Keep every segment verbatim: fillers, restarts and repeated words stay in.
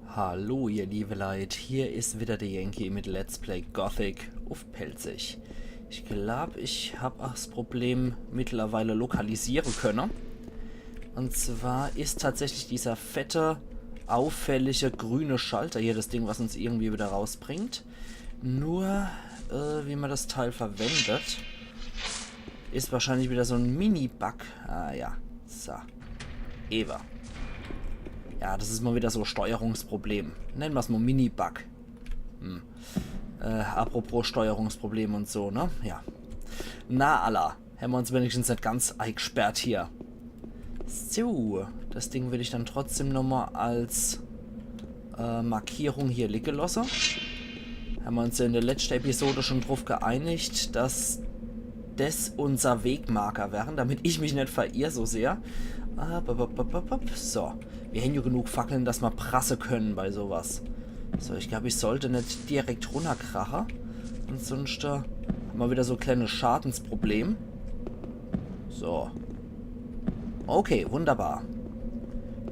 Hallo ihr liebe Leit, hier is wieder de Yankee mit Let's Play Gothic uff Pälzisch. Ich glaub, ich hab ach 's Problem mittlerweile lokalisiere könne. Und zwar is tatsächlich dieser fette, auffällige grüne Schalter hier das Ding, was uns irgendwie wieder rausbringt. Nur, äh, wie man das Teil verwendet, is wahrscheinlich wieder so en Mini-Bug. Ah ja, so. Ewe. Ja, das is mal wieder so e Steuerungsproblem. Nenne mer's mal Mini-Bug. Hm. Äh, apropos Steuerungsproblem und so, ne? Ja. Na alla, hämmer uns wenigstens net ganz eigsperrt hier. So, das Ding will ich dann trotzdem nochmal als äh, Markierung hier liege losse. Hämmer uns ja in der letzten Episode schon drauf geeinigt, dass das unser Wegmarker wären, damit ich mich net verirr so sehr. Ah, bop, bop, bop, bop, bop. So, wir hän ja genug Fackeln, dass mer prasse können bei sowas. So, ich glaub, ich sollte net direkt runnerkrache. Und sonst äh, hämmer wieder so e kleines Schadensproblem. So. Okay, wunderbar.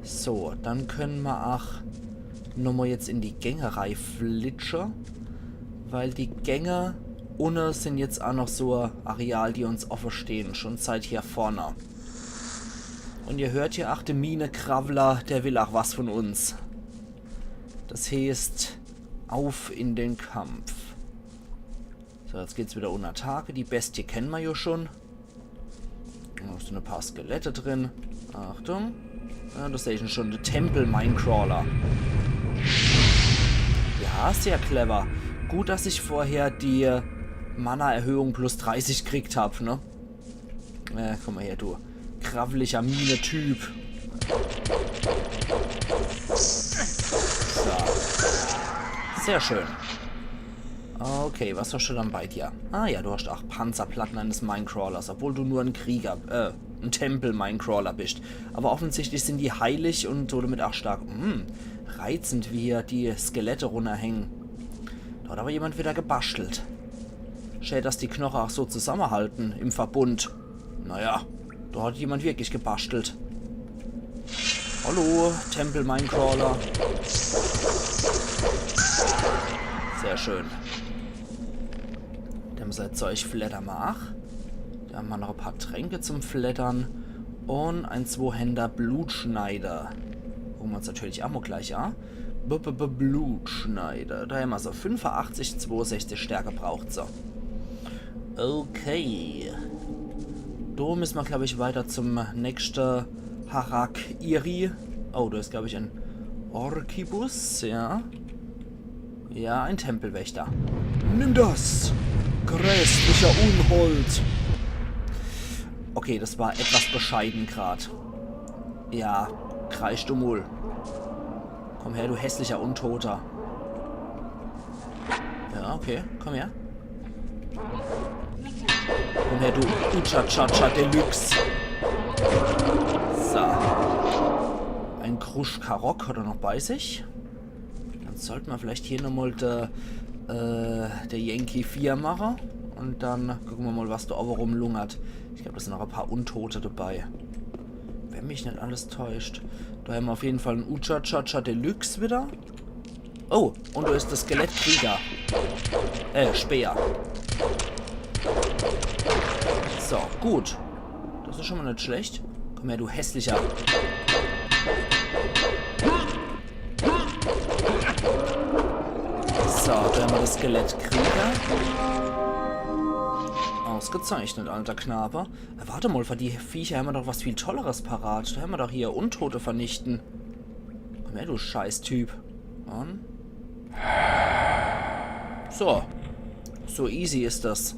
So, dann können mer ach nochmal jetzt in die Gänge reiflitsche, weil die Gänge unne sind jetzt ach noch so e Areal, die uns offe stehen, schon seit hier vorne. Und ihr hört hier, ach, de Minekrawwler, der will ach was von uns. Das heißt, auf in den Kampf. So, jetzt geht's wieder unner Tage. Die Bestie kennen mer ja schon. Da sind e paar Skelette drin. Achtung. Ja, das seh ich schon. De Tempel-Minecrawler. Ja, sehr clever. Gut, dass ich vorher die Mana-Erhöhung plus dreißig gekriegt hab, ne? Äh, komm mal her, du krawwlicher Mine-Typ. So. Sehr schön. Okay, was hast du dann bei dir? Ah ja, du hast ach Panzerplatten eines Minecrawlers, obwohl du nur en Krieger, äh, en Tempel-Minecrawler bist. Aber offensichtlich sind die heilig und somit ach stark. Hm, reizend, wie hier die Skelette runnerhängen. Da hat aber jemand wieder gebastelt. Schä, dass die Knoche ach so zusammenhalten im Verbund. Naja, da hat jemand wirklich gebastelt. Hallo, Tempel-Minecrawler. Sehr schön. Dem sei Zeug fleddern mer ach. Da hämmer noch e paar Tränke zum Fleddern. Und en Zwohänder Blutschneider. Gucke mer uns natürlich ach mal gleich an. B-B-B-Blutschneider. Da hämmer so fünfundachtzig, zweiundsechzig Stärke braucht se. Okay. Do müsse mer, glaub ich, weiter zum nächste Harakiri. Oh, da is, glaub ich, en Orkibus, ja. Ja, en Tempelwächter. Nimm das! Grässlicher Unhold! Okay, das war etwas bescheiden grad. Ja, kreisch du mol. Komm her, du hässlicher Untoter. Ja, okay, komm her. Komm her, du Ucha-Cha-Cha Deluxe. So. En Kruschkarok hat er noch bei sich. Dann sollte mer vielleicht hier nochmal der, äh, der Yankee vier mache. Und dann gucke mer mal, was da owwe rumlungert. Ich glaub, da sind noch e paar Untote dabei. Wenn mich net alles täuscht. Da hämmer auf jeden Fall en Ucha-Cha-Cha Deluxe wieder. Oh, und da is der Skelettkrieger. Äh, Speer. So, gut. Das is schon mal net schlecht. Komm her, du hässlicher. So, da hämmer de Skelettkrieger. Ausgezeichnet, alter Knabe. Äh, wart mal, für die Viecher hämmer doch was viel Tolleres parat. Da hämmer doch hier Untote vernichten. Komm her, du Scheißtyp. Und so. So easy is das.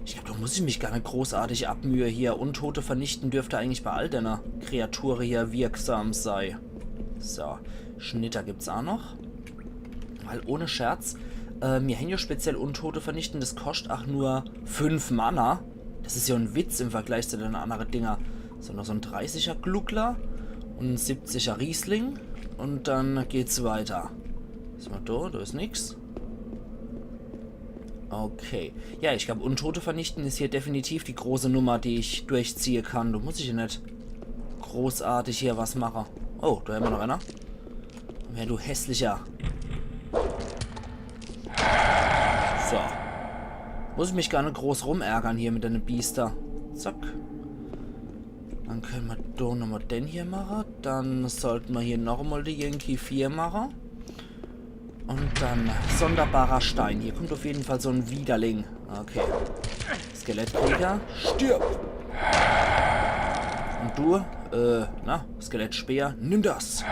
Ich glaub, da muss ich mich gar net großartig abmühe hier. Untote vernichten dürfte eigentlich bei all denne Kreature hier wirksam sei. So, Schnitter gibt's ach noch. Weil ohne Scherz, äh, mir hän ja speziell Untote vernichten, das koscht ach nur fünf Mana. Das is ja en Witz im Vergleich zu den annere Dinger. So, noch so en dreißiger Gluckler und en siebziger Riesling. Und dann geht's weiter. Is mal da, da is nix. Okay. Ja, ich glaub, Untote vernichten is hier definitiv die große Nummer, die ich durchziehe kann. Da muss ich ja net großartig hier was mache. Oh, da hämmer noch einer. Komm Ja, du hässlicher. So. Muss ich mich gar net groß rumärgern hier mit denne Biester. Zack. Dann kenne mer do nochmol den hier mache. Dann sollte mer hier nochmol die Yankee vier mache. Und dann sonderbarer Stein. Hier kommt auf jeden Fall so en Widerling. Okay. Skelettkrieger, stirb! Und du, äh, na, Skelettspeer, nimm das!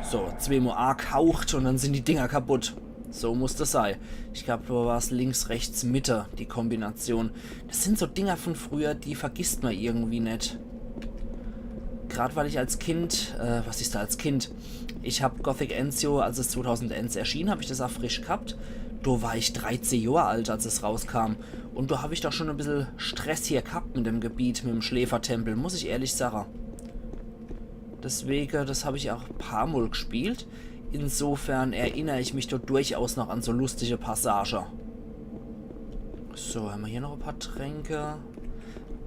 So, zweemol A gehaucht und dann sind die Dinger kaputt. So muss das sei. Ich glaub, do war's links, rechts, Mitte, die Kombination. Das sind so Dinger von früher, die vergisst mer irgendwie net. Grad weil ich als Kind, äh, was is do als Kind? Ich hab Gothic eens jo, als es zweitausendeins erschien, hab ich das auch frisch gehabt. Do war ich dreizeh Johr alt, als es rauskam. Und do hab ich doch schon e bissel Stress hier gehabt mit dem Gebiet, mit dem Schläfertempel, muss ich ehrlich sage. Deswege, das hab ich auch e paar Mol gespielt. Insofern erinner ich mich do durchaus noch an so lustige Passage. So, hemmer hier noch e paar Tränke.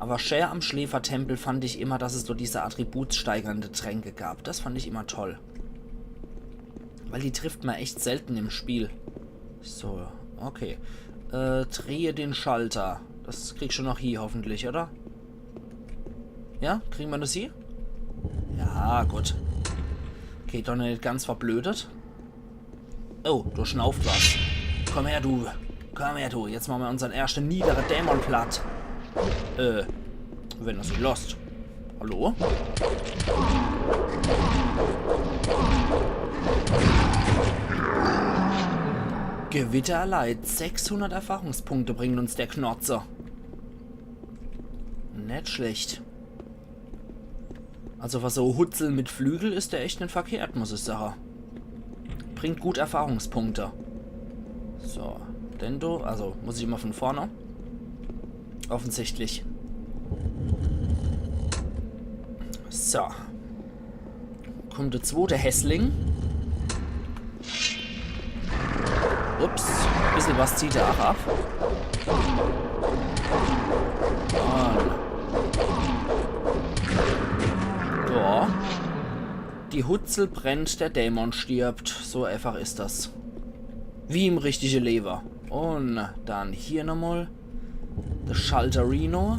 Aber schää am Schläfertempel fand ich immer, dass es do diese attributssteigernde Tränke gab. Das fand ich immer toll. Weil die trifft mer echt selten im Spiel. So, okay. Äh, drehe den Schalter. Das krieg ich schon noch hie, hoffentlich, oder? Ja, krieg mer das hie? Ja, gut. Okay, doch net ganz verblödet. Oh, do schnauft was. Komm her, du. Komm her, du. Jetzt mache mer unsern erschte niedere Dämon platt. Äh, wenn er sich losst. Hallo? Gewitter erleidet. Sechshundert Erfahrungspunkte bringt uns der Knotzer. Net schlecht. Also was so Hutzel mit Flügel is, der echt net verkehrt, muss ich sage. Bringt gut Erfahrungspunkte. So, denn do, also muss ich immer von vorne. Offensichtlich. So. Kommt der zwote Hässling. Ups, e bissel was zieht er auch ab. Und, ja. Die Hutzel brennt, der Dämon stirbt. So einfach is das. Wie im richtige Lewe. Und dann hier nochmal. Das Schalterino.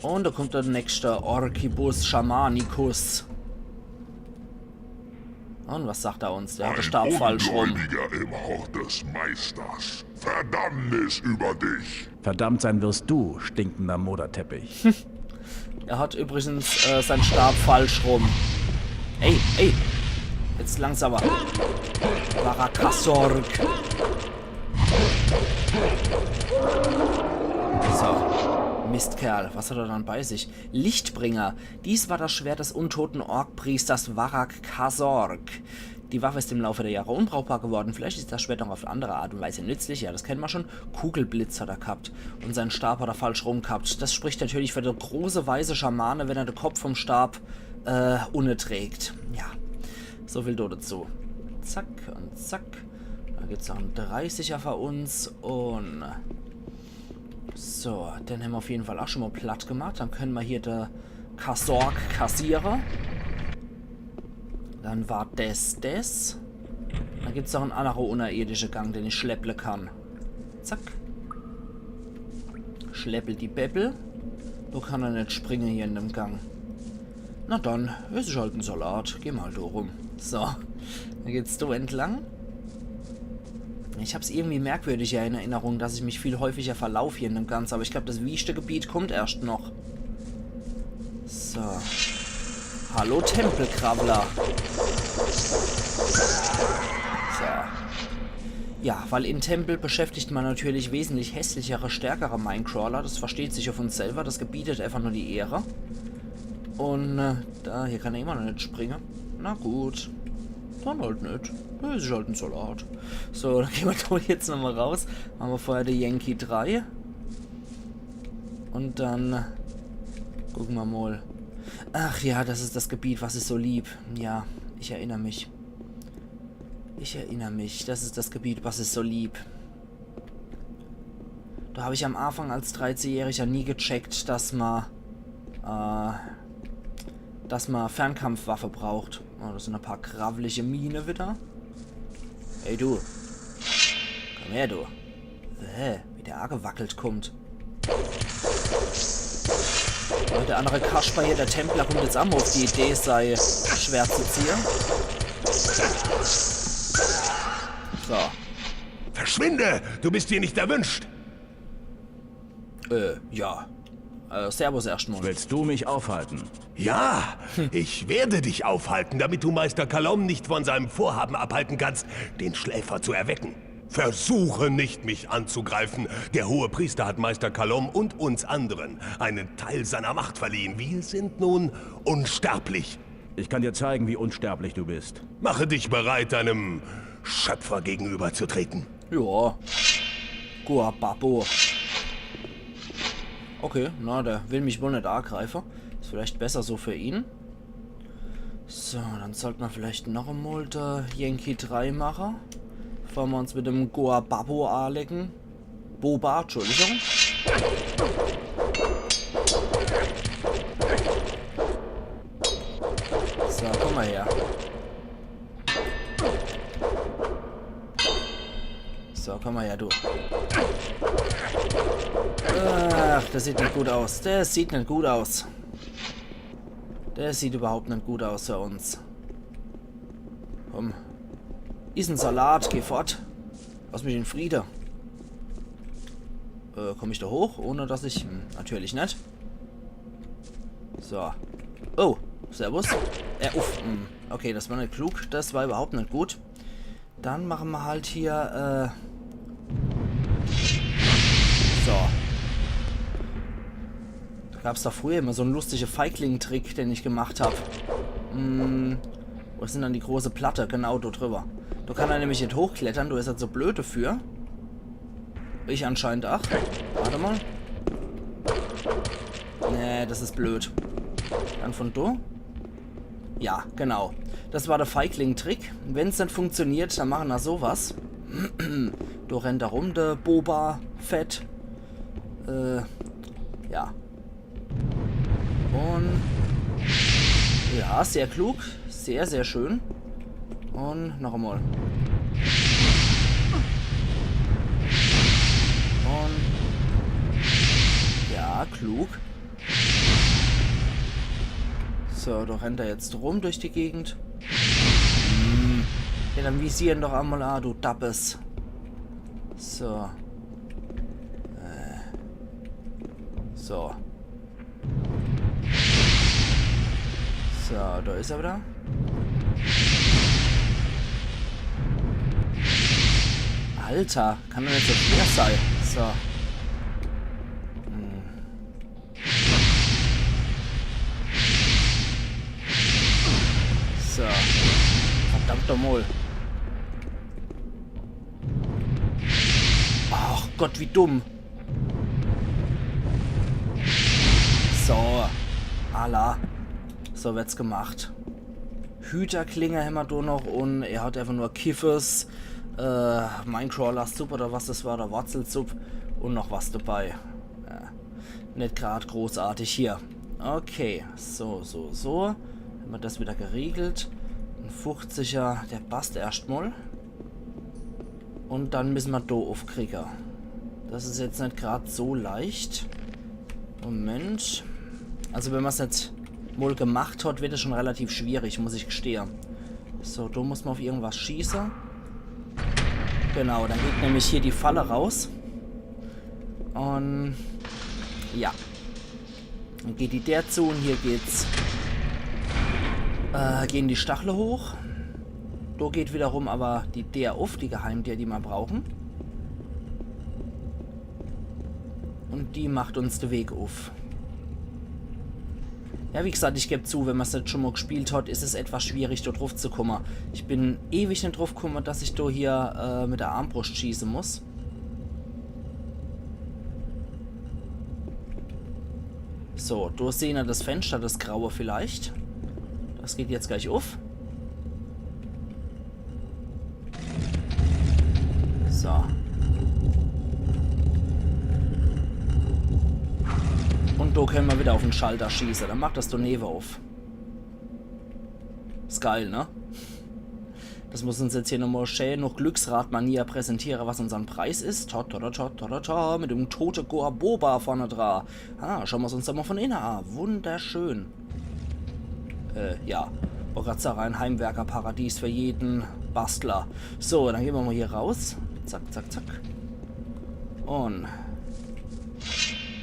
Und do kommt der nächste Orcibus Schamanicus. Und was sagt er uns? Der hat de Stab falsch rum. Ein Ungläubiger im Hort des Meisters. Verdammnis über dich! Verdammt sein wirst du, stinkender Moderteppich. Er hat übrigens, äh, sein Stab falsch rum. Ey, ey. Jetzt langt's aber. Varakasorg. So. Mistkerl. Was hat er dann bei sich? Lichtbringer. Dies war das Schwert des untoten Orkpriesters Varrag Kasorg. Die Waffe ist im Laufe der Jahre unbrauchbar geworden. Vielleicht ist das Schwert noch auf andere Art und Weise nützlich. Ja, das kennt mer schon. Kugelblitz hat er gehabt. Und seinen Stab hat er falsch rum gehabt. Das spricht natürlich für de große weise Schamane, wenn er de Kopf vom Stab, äh, unne trägt. Ja, so viel do dazu. Zack und zack. Do gibt's noch en Dreißiger für uns. Und so, den hämmer auf jeden Fall auch schon mal platt gemacht. Dann können mer hier de Kasorg kassiere. Dann war des des. Dann gibt's noch en annere unterirdische Gang, den ich schlepple kann. Zack. Schleppel die Beppel. Do kann er net springe hier in dem Gang. Na dann, es is halt en Salat. Geh mer halt do rum. So. Dann geht's do entlang. Ich hab's irgendwie merkwürdig in Erinnerung, dass ich mich viel häufiger verlauf hier in dem Ganze, aber ich glaub, das wieschte Gebiet kommt erscht noch. So. Hallo, Tempelkrabbler. So. Ja, weil in Tempel beschäftigt mer natürlich wesentlich hässlichere, stärkere Minecrawler. Das versteht sich ja von selber. Das gebietet einfach nur die Ehre. Und, äh, do, hier kann er immer noch net springe. Na gut. Dann halt net. Das is halt en Salat. So, dann gehn mer doch jetzt nochmal raus. Mache mer vorher die Yankee drei. Und dann gucke mer mal. Ach ja, das is das Gebiet, was ich so lieb. Ja, ich erinner mich. Ich erinner mich. Das is das Gebiet, was ich so lieb. Do hab ich am Anfang als Dreizehnjähriger nie gecheckt, dass mer, äh, dass mer Fernkampfwaffe braucht. Oh, das sin e paar krawwelige Mine wieder. Hey du. Komm her, du. Hä? Wie der agewackelt kummt. Und der andere Kasper hier, der Templer, kummt jetzt ach mol uff die Idee, sei Schwert zu ziehe. So. Verschwinde! Du bist hier nicht erwünscht! Äh, ja. Äh, servus erscht mol. Willst du mich aufhalten? Ja, ich werde dich aufhalten, damit du Meister Kalom nicht von seinem Vorhaben abhalten kannst, den Schläfer zu erwecken. Versuche nicht, mich anzugreifen. Der hohe Priester hat Meister Kalom und uns anderen einen Teil seiner Macht verliehen. Wir sind nun unsterblich. Ich kann dir zeigen, wie unsterblich du bist. Mache dich bereit, deinem Schöpfer gegenüberzutreten. Ja. Goa Babo. Okay, na, der will mich wohl net agreife. Is vielleicht besser so für ihn. So, dann sollt ma vielleicht noch emol de Yankee drei mache. Bevor ma uns mit dem Goa Babo alecken. Boba, Entschuldigung. So, komm mol her. So, komm mol her, du. Ach, das sieht net gut aus. Das sieht net gut aus. Das sieht überhaupt net gut aus für uns. Komm. Iss en Salat, geh fort. Lass mich in Friede. Äh, komm ich do hoch, ohne dass ich... Hm, natürlich net. So. Oh, servus. Äh, uff. Hm. Okay, das war net klug. Das war überhaupt net gut. Dann mache ma halt hier, äh... So. Do gab's doch früher immer so en lustige Feigling-Trick, den ich gemacht hab. Hm, wo is dann die große Platte? Genau, do drüber. Do kann er nämlich net hochklettere, do is er zu blöd dafür. Ich anscheinend ach. Wart mol. Nee, das is blöd. Dann von do. Ja, genau. Das war de Feigling-Trick. Wenn's net funktioniert, dann mache ma sowas. Do rennt er rum, de Boba Fett. Äh, ja. Un... Ja, sehr klug. Sehr, sehr schön. Un noch emol. Un... Ja, klug. So, do rennt er jetzt rum durch die Gegend. Hm. Ja, dann visier en doch emol a, du Dappes. So. Äh. So. So, do is er wieder. Alter, kann doch net so schwer sei. So. Hm. So. Verdammt noch mol. Ach Gott, wie dumm. So. Alla. So wird's gemacht. Hüterklinge hämmer do noch un er hat einfach nur Kiffes, äh, Minecrawler-Supp oder was das war, oder Wurzelsupp un noch was dabei. Ja. Net grad großartig hier. Okay, so, so, so. Hämmer das wieder geriegelt. En Fuchziger, der passt erscht mol. Un dann misse mer do uffkriege. Das is jetzt net grad so leicht. Moment. Also wenn mer's net mol gemacht hat, wird es schon relativ schwierig, muss ich gestehe. So, do muss mer uff irgendwas schieße. Genau, dann geht nämlich hier die Falle raus. Un ja. Dann geht die Deer zu un hier geht's. Äh, gehn die Stachle hoch. Do geht wiederum awwer die Deer uff, die Geheimdeer, die mer brauche. Un die macht uns de Weg uff. Ja, wie gesagt, ich geb zu, wenn mer's net schon mol gespielt hat, is es etwas schwierig, do druff zu kumme. Ich bin ewig net druff kumme, dass ich do hier, äh, mit der Armbruscht schieße muss. So, do sehn mer das Fenster, das graue vielleicht. Das geht jetzt gleich uff. So. Un do kenne mer wieder uff en Schalter schieße. Dann macht das do newe uff. Is Geil, ne? Das muss uns jetzt hier nochmal schön noch Glücksrad-Manier präsentieren, was unsern Preis is. Ta, ta, ta, ta, ta, ta, ta, mit dem tote Goa Boba vorne dra. Ah, schauen wir's uns doch mal von innen an. Wunderschön. Äh, ja. Wollt grad sagen, ein Heimwerkerparadies für jeden Bastler. So, dann gehen wir mal hier raus. Zack, zack, zack. Und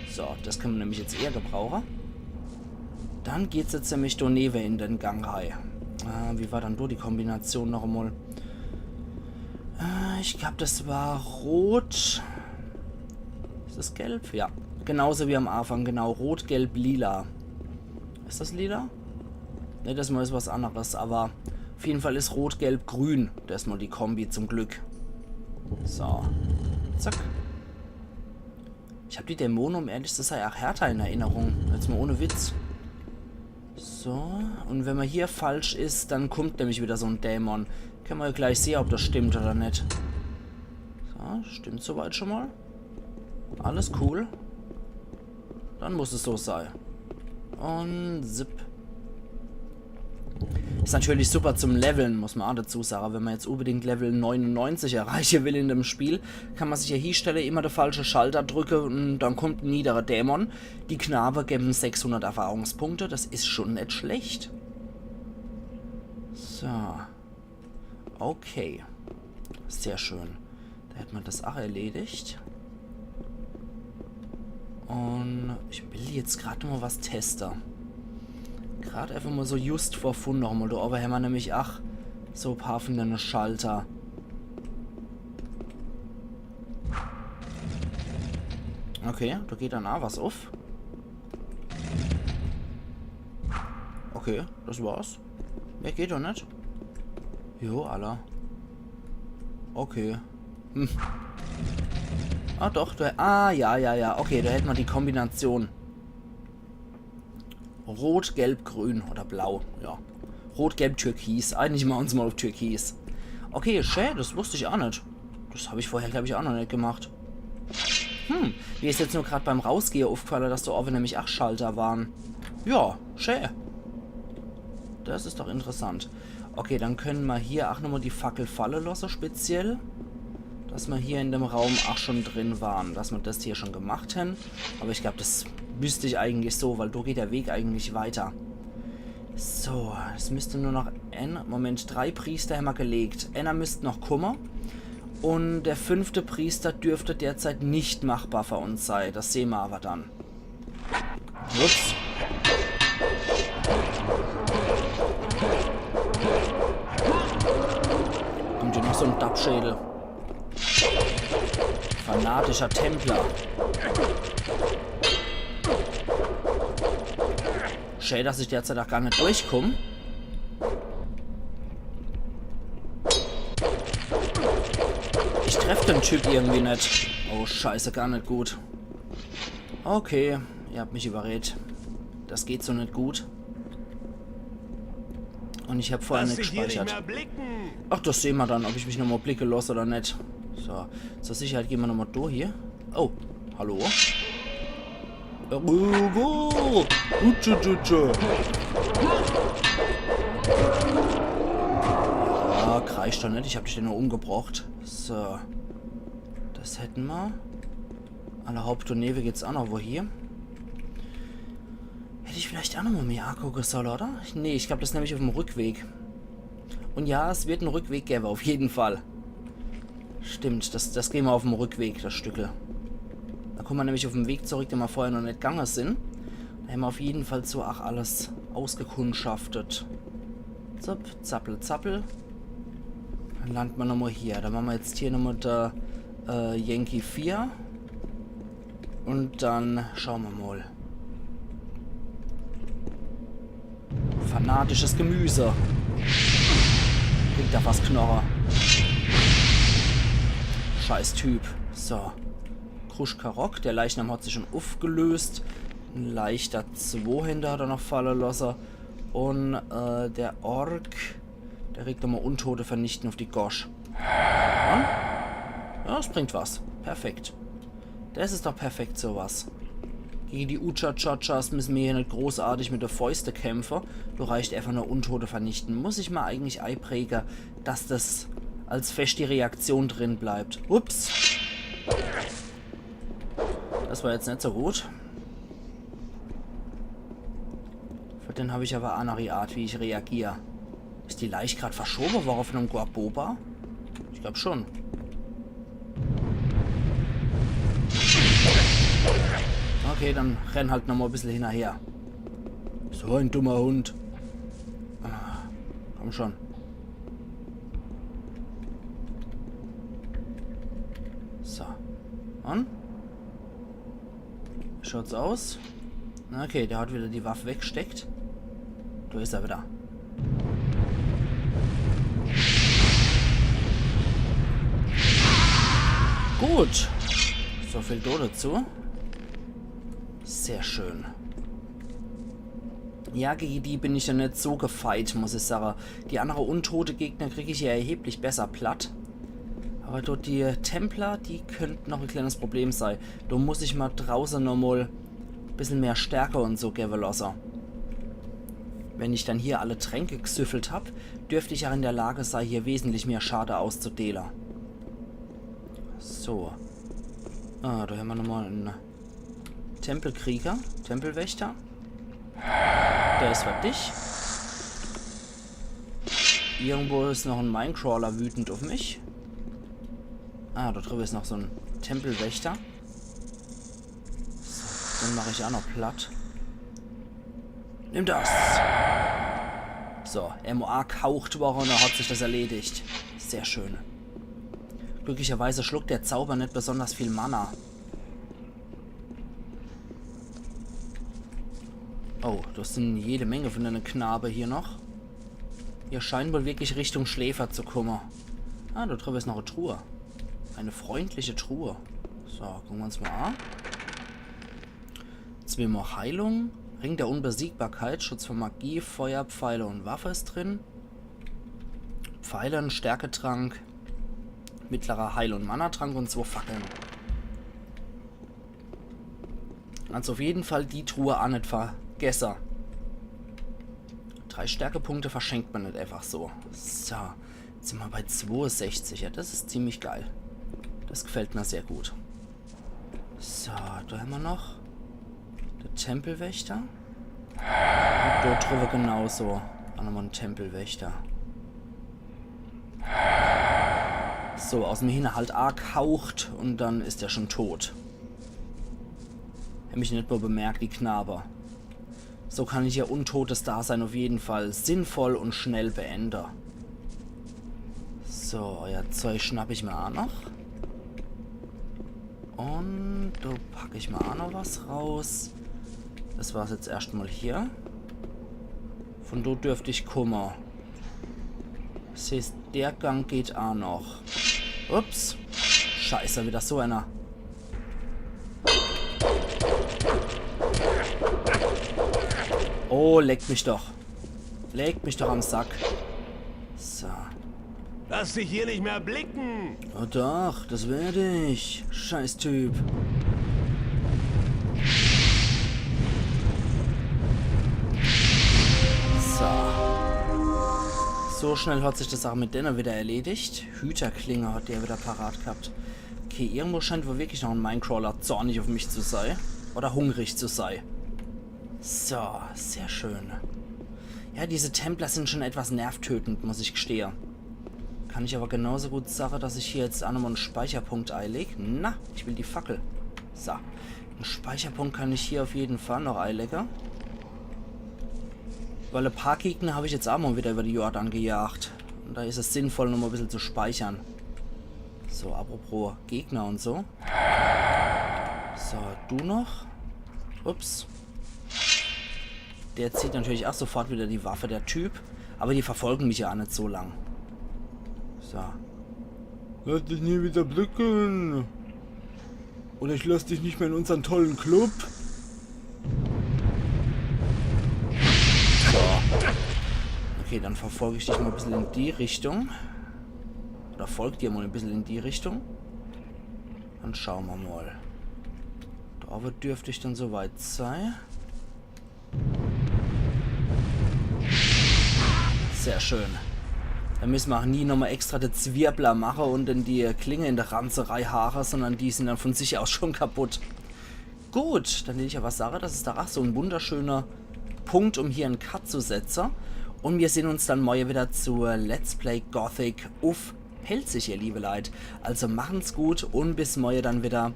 so, das können wir nämlich jetzt eher gebrauchen. Dann geht's jetzt nämlich do newe in den Gang rei. Äh, wie war dann do die Kombination noch einmal? Äh, ich glaub, das war rot. Ist das gelb? Ja. Genauso wie am Anfang, genau. Rot, gelb, lila. Ist das lila? Ne, das mal ist was anderes, aber auf jeden Fall ist rot, gelb, grün. Das ist mal die Kombi zum Glück. So. Zack. Ich hab die Dämonen, um ehrlich zu sein, auch härter in Erinnerung. Jetzt mal ohne Witz. So, und wenn man hier falsch ist, dann kommt nämlich wieder so ein Dämon. Können wir gleich sehen, ob das stimmt oder nicht. So, stimmt soweit schon mal. Alles cool. Dann muss es so sein. Und zip. Ist natürlich super zum Leveln, muss man auch dazu sagen. Wenn man jetzt unbedingt Level neunundneunzig erreichen will in dem Spiel, kann man sich ja hinstellen, immer den falschen Schalter drücken und dann kommt ein niederer Dämon. Die Knabe geben sechshundert Erfahrungspunkte, das ist schon nicht schlecht. So. Okay. Sehr schön. Da hätte man das auch erledigt. Und ich will jetzt grad mal was testen. Grad einfach mal so just for fun noch mal. Da oben haben wir nämlich auch so ein paar von den Schalter. Okay, da geht dann auch was auf. Okay, das war's. Mehr geht doch nicht. Jo, alla. Okay. Hm. Ah, doch, da, ah, ja, ja, ja. Okay, da hätte man die Kombination. Rot, gelb, grün oder blau, ja. Rot, gelb, türkis. Einigen wir uns mal auf türkis. Okay, schä, das wusste ich auch nicht. Das habe ich vorher, glaube ich, auch noch nicht gemacht. Hm, mir ist jetzt nur grad beim Rausgehe aufgefallen, dass da oben nämlich auch Schalter waren. Ja, schä. Das ist doch interessant. Okay, dann können wir hier auch nochmal die Fackel fallen lassen, speziell. Dass wir hier in dem Raum auch schon drin waren, dass wir das hier schon gemacht haben. Aber ich glaube, das müsste ich eigentlich so, weil da geht der Weg eigentlich weiter. So, es müsste nur noch ein, Moment, drei Priester haben wir gelegt. Einer müsste noch kommen. Und der fünfte Priester dürfte derzeit nicht machbar für uns sein. Das sehen wir aber dann. Ups. Und du noch so ein Dappschädel. Fanatischer Templer. Schä, dass ich derzeit auch gar nicht durchkomme. Ich treff den Typ irgendwie nicht. Oh, scheiße, gar nicht gut. Okay, ihr habt mich überredet. Das geht so nicht gut. Und ich habe vorher nicht gespeichert. Ach, das sehen wir dann, ob ich mich nochmal blicken lasse oder nicht. So, zur Sicherheit gehen wir nochmal durch hier. Oh, hallo? Ugo! Utschu, tschu, tschu. Ja, kreisch doch nicht, ich habe dich ja nur umgebracht. So. Das hätten wir. Alla hopp, do newe geht's auch noch wo hier. Hätte ich vielleicht auch noch mal mir angucken sollen, oder? Nee, ich glaube, das nehme ich auf dem Rückweg. Und ja, es wird einen Rückweg geben, auf jeden Fall. Stimmt, das, das gehen wir auf dem Rückweg, das Stückel. Da kommen wir nämlich auf dem Weg zurück, den wir vorher noch nicht gegangen sind. Da haben wir auf jeden Fall so auch alles ausgekundschaftet. Zapp, zappel, zappel. Dann landen wir nochmal hier. Dann machen wir jetzt hier nochmal der äh, Yankee vier. Und dann schauen wir mal. Fanatisches Gemüse. Klingt da fast Knorre. Scheiß Typ. So. Kruschkarok, der Leichnam hat sich schon aufgelöst. Ein leichter Zweihänder hat er noch fallen lassen. Und äh, der Ork, der kriegt nochmal Untote vernichten auf die Gosch. Ja? Ja, das bringt was. Perfekt. Das ist doch perfekt, sowas. Gege die Ucha-Chachas misse mer hier net großartig mit de Fäuste kämpfe. Do reicht einfach nur Untote vernichte. Muss ich mer eigentlich eipräge, dass das als feschte Reaktion drin bleibt. Ups. Das war jetzt net so gut. Für den hab ich aber e anneri Art, wie ich reagier. Is die Leich grad verschobe worre von dem Guaboba? Ich glaub schon. Okay, dann renn halt noch mal e bissel hinnerher. So ein dummer Hund. Ah, komm schon. So. Und? Schaut's aus? Okay, der hat wieder die Waffe weggesteckt. Do is er wieder. Gut. So viel do dazu. Sehr schön. Ja, gege die bin ich ja net so gefeit, muss ich sage. Die annere untote Gegner krieg ich ja erheblich besser platt. Aber dort die Templer, die könnten noch e kleines Problem sei. Do muss ich mer drauße noch mal e bissel mehr Stärke und so gewwe losse. Wenn ich dann hier alle Tränke gsüffelt hab, dürft ich ja in der Lage sei, hier wesentlich mehr Schade auszudeele. So. Ah, do hämmer noch mal en Tempelkrieger, Tempelwächter. Der is fertig. Irgendwo is noch en Minecrawler wütend auf mich. Ah, do drüwwe is noch so en Tempelwächter. So, den mach ich auch noch platt. Nimm das! So, M O A gehaucht worre und dann hat sich das erledigt. Sehr schön. Glücklicherweise schluckt der Zauber net besonders viel Mana. Oh, das sind jede Menge von dene Knabe hier noch. Ihr scheint wohl wirklich Richtung Schläfer zu kumme. Ah, do drüwwe is noch e Truhe. Eine freundliche Truhe. So, gucke mer uns mal an. Zweimal Heilung. Ring der Unbesiegbarkeit. Schutz vor Magie, Feuer, Pfeile und Waffe is drin. Pfeile, en Stärketrank. Mittlerer Heil- und Manatrank und zwei Fackeln. Also auf jeden Fall die Truhe auch net vergesse. Drei Stärkepunkte verschenkt mer net einfach so. So, jetzt sind mer bei zweiundsechzig. Ja, das is ziemlich geil. Das gefällt mer sehr gut. So, do hämmer noch de Tempelwächter. Und do drüwwe genauso. Auch nochmal en Tempelwächter. So, aus dem Hinterhalt agehaucht und dann is er schon tot. Hämmer mich net nur bemerkt, die Knabe. So kann ich ihr untotes Dasein auf jeden Fall sinnvoll und schnell beende. So, euer Zeug schnapp ich mir auch noch. Und do pack ich mir auch noch was raus. Das war's jetzt erscht mal hier. Von do dürft ich kumme. Das heißt, der Gang geht auch noch. Ups. Scheiße, wieder so einer. Oh, leck mich doch. Leck mich doch am Sack. So. Lass dich hier nicht mehr blicken! Oh doch, das werd ich. Scheiß Typ. So. So schnell hat sich das auch mit denne wieder erledigt. Hüterklinge hat der wieder parat gehabt. Okay, irgendwo scheint wohl wirklich noch en Minecrawler zornig auf mich zu sei. Oder hungrig zu sei. So, sehr schön. Ja, diese Templer sind schon etwas nervtötend, muss ich gestehe. Kann ich aber genauso gut sage, dass ich hier jetzt auch nochmal en Speicherpunkt eileg. Na, ich will die Fackel. So, en Speicherpunkt kann ich hier auf jeden Fall noch eilegge. Weil e paar Gegner hab ich jetzt auch mal wieder über die Jordan gejagt. Und da is es sinnvoll, nochmal e bissel zu speichern. So, apropos Gegner und so. So, du noch. Ups. Der zieht natürlich auch sofort wieder die Waffe, der Typ. Aber die verfolgen mich ja auch net so lang. So. Lass dich nie wieder blicken. Oder ich lass dich nicht mehr in unseren tollen Club. So. Okay, dann verfolge ich dich mal e bissel in die Richtung. Oder folg dir mal e bissel in die Richtung. Dann schaue mer mal. Da Awwer dürft ich dann soweit sei. Sehr schön. Do misse mer ach nie nochmol extra de Zwirbler mache un dann die Klinge in de Ranze reihaue, sondern die sin dann vun sich aus schun kaputt. Gut, dann will ich awwer sage, das is doch ach so en wunderschöner Punkt, um hier en Cut zu setze. Un mir sehn uns dann morje widder zu Let's Play Gothic uff Pälzisch, ihr liewe Leit. Also machen's gut un bis morje dann widder.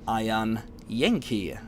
Eiern Yankee.